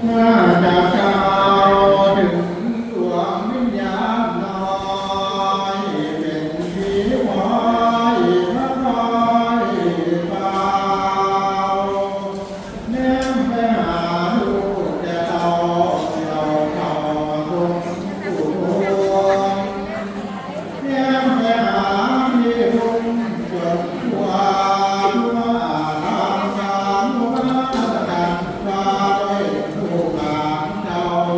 ເມື່ອຈະກ່າວເຖິງດວງວິນຍານນ້ອຍ ເປັນຜີຄອຍມາຄອຍເຝົ້າ ແນມໄປຫາລູກແຕ່ເຊົ້າ ເອົາເຂົ້າມາສົ່ງຜູ້ຄົນ ແນມໄປຫາທີ່ຮຸ່ງຈົນທົ່ວ ທົ່ວອາລາມການໝູ່ບ້ານກັນວ່າດ້ວຍລູກຫຼານເຈົ້າ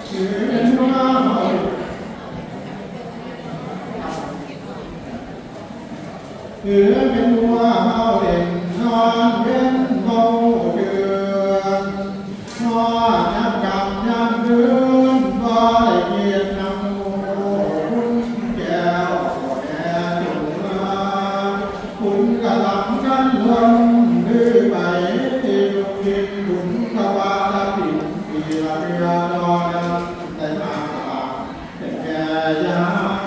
ຄືເປັນວ່າເຮົາ ຄືເປັນວ່າເຮົາເຫຼັ້ນນອນເວັນເວົ້າເດືອນ ຮອດຍາມຄ່ຳຍາມຄືນ ບໍ່ໄດ້ຄິດນຳໝູ່ຄຸນແກ້ວແຕ່ຕົວ ຄຸນກະສຳຄັນລົ້ນ ຫຼືໄປທີ່ລຸງກິນບຸນກະວ່າລະຜິດປີລະເທື່ອ ຕໍ່ນຳໄດ້ມາສາມ ແຕ່ແກ່ຍາມ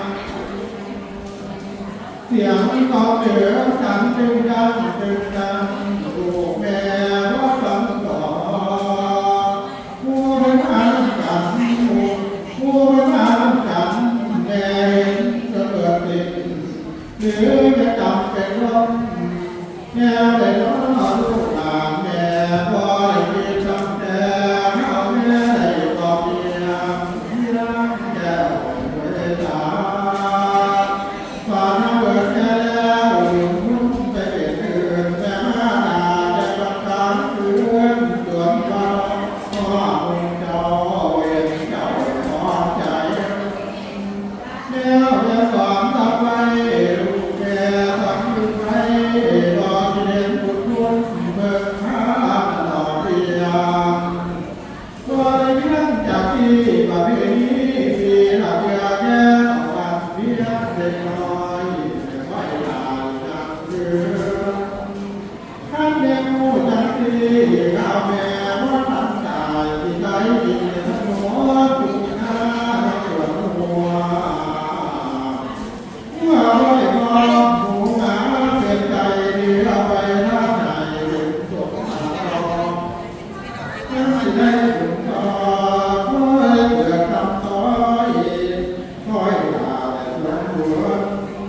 ສຽງຕອບເດີກັນຕຶງດັງຕຶງດັງ ລູກແມ່ບໍ່ຟັງດອກ ຜູ້ເພິ່ນມານຳກັນ ຜູ້ເພິ່ນມານຳກັນ ແມ່ເຫັນຈະເບີດຕິດ ຫຼືແມ່ຈຳເປັນລົມ ແນວໃດນໍລູກຫຼານແມ່ ບໍ່ໄດ້ຄິດຕັ້ງແຕ່ເຮົາແມ່ໄດ້ຕອບພຽງ ພຽງແກ້ວເອີຍລາ ວ່ານາເບີດແຕ່ແລ້ວ ໄປເປັນອື່ນແມ່ມາດາ ແຕ່ບາງກາງຄືນ ຈວນວ່າພໍ່ເຈົ້າເຫັນເຈົ້າພໍໃຈ ແລ້ວແມ່ສອນທັບໄວ້ ລູກແມ່ສອນລຶກໄວ້ ບໍ່ຊິເຫັນບຸນຄຸນເບິ່ງຫາຕະຫຼອດເວລາ ບໍ່ໄດ້ເລື່ອນຈາກທີ່ປະເພນີ ທີ່ລະເທື່ອແກ່ນອກບ້ານພຽງເລັກນ້ອຍ ໄວ້ຫຼາຍຢ່າງເດີມ ຄັນແມ່ຮູ້ຈັກທີ່ ຂ້າແມ່ບໍ່ທັນຕາຍ ທີ່ໄດ້ຍິນທັງໝົດທຸກນາໃນສວນຫົວ ຫົວໄວ້ພ້ອມຫູໝາເປັນໄກ່ ເຫຼືອໄວ້ທາງໃນເປັນສົມບັດ ຍັງຊິໄດ້ບຸນຕໍ່ ຄອຍເກີດຄຳຕ້ອຍ ຄອຍຖ້າແຕ່ສວນຫົວ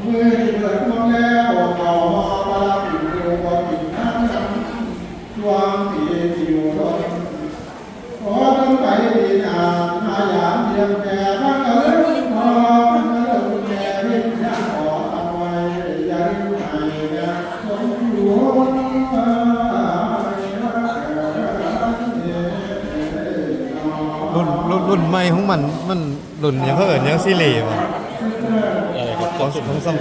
ມື້ທີ່ເປີດພວງແລ້ວ ເຂົ້າຫໍ່ປະດັບຢູ່ບໍ່ກິນນ້ຳ ຊ່ວງທີ່ຊິຢູ່ດົນ ຂໍຕົນໄປດີນາ ມາຢາມຢ້ຽມແຕ່ບັງເອີຍ ຂໍບັງເອີຍແມ່ວິນຍາຂໍຕັ້ງໄວ້ ຢ່າລືມໃຫ້ແມ່ສົມຢູ່ ລຸ້ນ ລຸ້ນ ລຸ້ນໃໝ່ຂອງມັນ ມັນລຸ້ນຫຍັງ ເຂົາເອີ້ນຫຍັງ ຊີຣີບໍ? ຂອງ ຂອງຊຳ